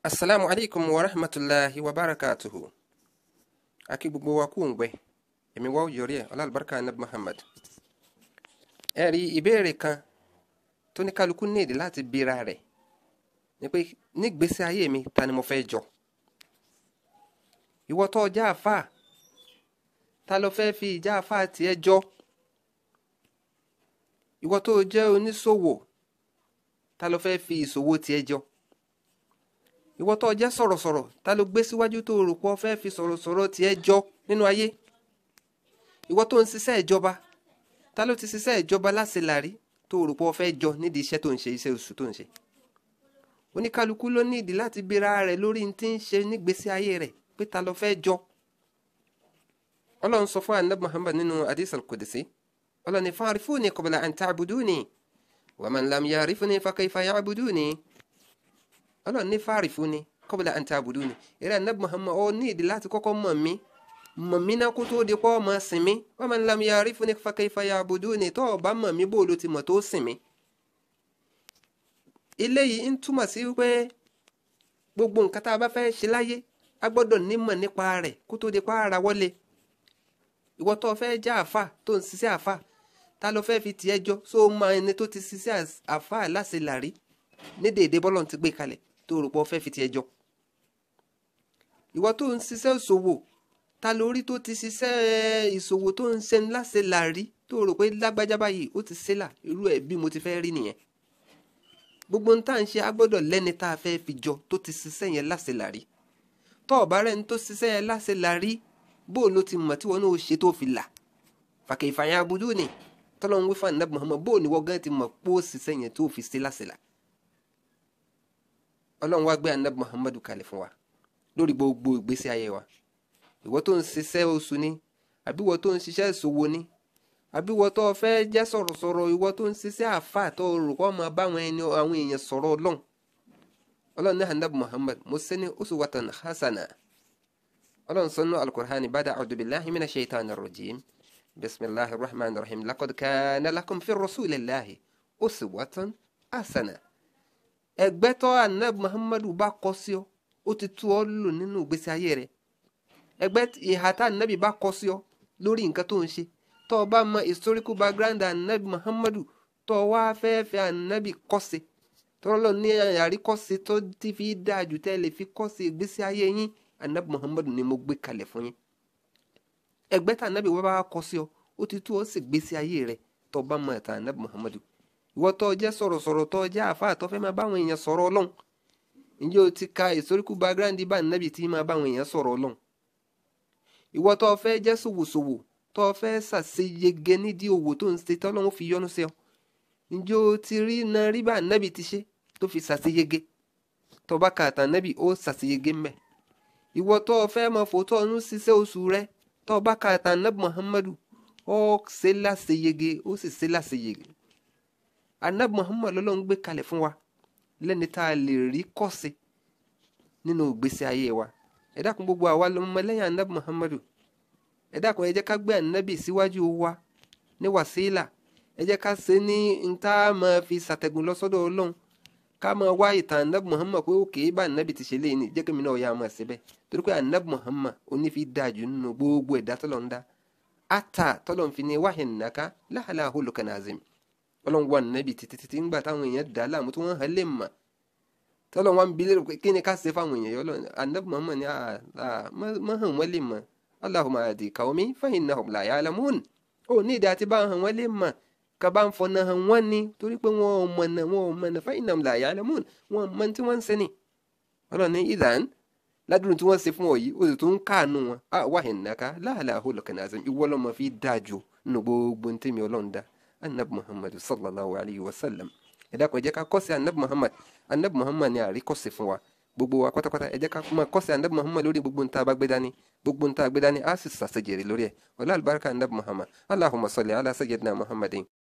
Asalaamu alaykum wa rahmatulahi wa barakatuhu. Akí gbogbo wa kú òǹgbẹ, èmi wá yọrí ẹ ọlọ́àlùbáríkà anabi Muhammad. Ẹ rí ìbéèrè kan tó ní kálukú ní èdè láti bíra rẹ̀ ni pé nígbésí ayé mi, ta ni mo fẹ́ jọ? Ìwọ tó jẹ́ àfáà, ta ló fẹ́ fi ìjà àfáà tiẹ̀ jọ? Ìwọ tó jẹ́ oníṣòwò, ta ló fẹ́ fi ìṣòwò tiẹ̀ jọ? Ìwọ tó jẹ́ sọ̀rọ̀sọ̀rọ̀, ta ló gbé síwájú tó rò pé ó fẹ́ fi sọ̀rọ̀sọ̀rọ̀ tiẹ̀ jọ nínú ayé? Ìwọ tó ń ṣiṣẹ́ ìjọba, ta ló ti ṣiṣẹ́ ìjọba láṣelàrí tó rò pé ó fẹ́ jọ nídìí iṣẹ́ tó ń ṣe, iṣẹ́ oṣù tó ń ṣe? Oníkálukú ló ní ìdí láti bíra rẹ̀ lórí tí ń ṣe nígbésí ayé rẹ̀ pé ta ló fẹ́ jọ. Ọlọ́run sọ fún anabi Muhammad nínú hadith al-Qudsi, Ọlọ́run ní fa'rifuni qabla an ta'buduni wa man lam ya'rifuni fa kayfa ya'buduni. Ọlọ́run ní fa'rifuni qabla an ta'buduni. Eré anabi Muhammad, ó ní ìdí láti kọ́kọ́ mọ̀ mí, mọ̀ mí náà kó tó di pọ́ ọmọ sìn mí. Wa man lam ya'rifuni fa kayfa ya'buduni. Tó o bá mọ̀ mí, bó o ló ti mọ̀ tó sìn mí? Eléyìí ń túmọ̀ sí wípé gbogbo nǹkan tá a bá fẹ́ ṣe láyé, a gbọ́dọ̀ nímọ̀ nípa rẹ̀ kó tó di pa ara wọlé. Ìwọ tó fẹ́ já àfà tó ń ṣiṣẹ́ àfà, ta ló fẹ́ fi tiẹ̀ jọ? Só mọ ẹni tó ti ṣiṣẹ́ àfà láṣelàrí ní dèédé bọ́lọ̀ ti gbé kalẹ̀ tó rò pé ó fẹ́ fi tiẹ̀ jọ? Ìwọ tó ń ṣiṣẹ́ ìṣòwò, ta lórí tó ti ṣiṣẹ́ ìṣòwò tó ń ṣe láṣelàrí tó rò pé lágbájá báyìí ó ti ṣe là, irú ẹ̀ bí mo ti fẹ́ rí nìyẹn? Gbogbo ń tá à ń ṣe, a gbọ́dọ̀ lẹ́ni tá a fẹ́ fi jọ tó ti ṣiṣẹ́ yẹn láṣelàrí. Tó ọ̀bá rẹ̀ ń tó ṣiṣẹ́ yẹn láṣelàrí, bó ló ti mọ̀ tí wọn náà ṣe tó fi là? Fàkè ìfàyà abudu ni tọ́lọ́run wí fún anabi Muhammad, bó ni wọ́n gan ti mọ̀ pé ó ṣiṣẹ́ yẹn tó fi ṣe láṣelà? Ọlọ́run wá gbé anabi Muhammad kalẹ̀ fún wa lórí gbogbo ìgbésí ayé wa. Ìwọ tó ń ṣiṣẹ́ oṣù ni, àbí ìwọ tó ń ṣiṣẹ́ ìṣòwò ni, àbí ìwọ tó fẹ́ jẹ́ sọ̀rọ̀sọ̀rọ̀, ìwọ tó ń ṣiṣẹ́ àfà tó rò kọ́ máa bá àwọn èèyàn sọ̀rọ̀ Ọlọ́run. Ọlọ́run ní anabi Muhammad mo ṣe ní uswatan hasana. Ọlọ́run sọ nínú Al-Qur'ani ba'da a'udhu billahi minash shaitanir rajim, bismillahir rahmanir rahim, laqad kana lakum fi rasulillahi uswatun hasana. Ẹgbẹ́ tó anabi Muhammadu bá kọ sí ọ, ó ti tú ọ lò nínú ìgbésí ayé rẹ. Ẹgbẹ́ ìhà tá anabi bá kọ sí ọ lórí nǹkan tó ń ṣe, tó o bá mọ historical background anabi Muhammadu, tó o wá fẹ́ fẹ́ anabi kọ́sí, tọ́lọ́ ní àríkọ́sí tó ti fi dáa jù tẹ́ lè fi kọ́sí ìgbésí ayé yín, anabi Muhammadu ni mo gbé kalẹ̀ fún yín. Ẹgbẹ́ tá anabi wọ́n bá kọ sí ọ, ó ti tú ọ sì gbésí ayé rẹ tó o bá mọ ìtàn anabi Muhammadu. Ìwọ tó jẹ́ sọ̀rọ̀sọ̀rọ̀, tó jẹ́ àfáà tó fẹ́ máa báwọn èèyàn sọ̀rọ̀ Ọlọ́run, ǹjẹ́ o ti ka historical background bá anabi tí máa báwọn èèyàn sọ̀rọ̀ Ọlọ́run? Ìwọ tó fẹ́ jẹ́ ṣòwòṣòwò, tó fẹ́ ṣàṣeyege nídìí òwò tó ń ṣe tọ́lọ́run fi yọ́nú sí ọ, ǹjẹ́ o ti rí na rí bá anabi ti ṣe tó fi ṣàṣeyege? Tó bá ka àtàn anabi, ó ṣàṣeyege mbẹ. Ìwọ tó fẹ́ máa fòótọ́ ọdún ṣiṣẹ́ oṣù rẹ, tó bá ka àtàn anabi Muhammadu, ó ṣe láṣeyege, ó sì ṣe láṣeyege. Anabi Muhammad lọ́lọ́run gbé kalẹ̀ fún wa lẹ́ni tá a lè rí kọ́sí nínú ìgbésí ayé wa. Ẹ dákun, gbogbo àwa lọ́mọlẹ́yìn anabi Muhammadu, ẹ dákun, ẹ jẹ́ ká gbé anabi síwájú wa ní wàsílà. Ẹ jẹ́ ká ṣe ní n tá a máa fi ṣàtẹ̀gùn lọ sọ́dọ̀ Ọlọ́run, ká máa wá ìtàn anabi Muhammad pé òkè bá anabi ti ṣe léyìn ní, jẹ́ kí mi náà yá máa ṣe bẹ́ẹ̀, torí pé anabi Muhammad onífi dáa jù nínú gbogbo ẹ̀dá tọ́lọ́run dá. Ata tọ́lọ́run fi ní wa innaka la'ala khuluqin azim. Ọlọ́run wà anabi títí títí ńgbà táwọn èèyàn dà á láàmú tí wọ́n hàn lè mà, tọ́lọ́run wá ń bi léèrè pé kí ni ká ṣe fáwọn èèyàn yọ. Anabi Muhammad ní má hàn wọ́n lè mọ̀, Allahumma hadi qawmi fa innahum la ya'lamun. Ó ní ìdí àti bá hàn wọ́n lè mọ̀, ká bá ń fọ̀nà hàn wọ́n ni, torí pé wọn ò mọ̀nà, wọn ò mọ̀nà, fa innahum la ya'lamun, wọn mọ̀ tí wọ́n ń ṣe ni. Ọlọ́run ní ìdán ládùn tí wọ́n ṣe fún ọ yìí, ó sì tún ń káànú wọn. Wa innaka la'ala khuluqin azim. Ìwọ lọ́mọ fi dáa jù nínú gbogbo ntẹ́mi Ọlọ́run dá, anabi Muhammad sallallahu alayhi wa sallam. Ẹ dákun, ẹ jẹ́ ká kọ́sí anabi Muhammad. Anabi Muhammad ni àríkọ́sí fún wa gbogbo wa pátápátá. Ẹ jẹ́ ká máa kọ́sí anabi Muhammad lórí gbogbo ntá bá gbé dání, gbogbo ntá gbé dání, á sì ṣàṣejèrè lórí ẹ̀. Ọlá àlùbáríkà anabi Muhammad. Allahumma salli ala sayyidina Muhammadin.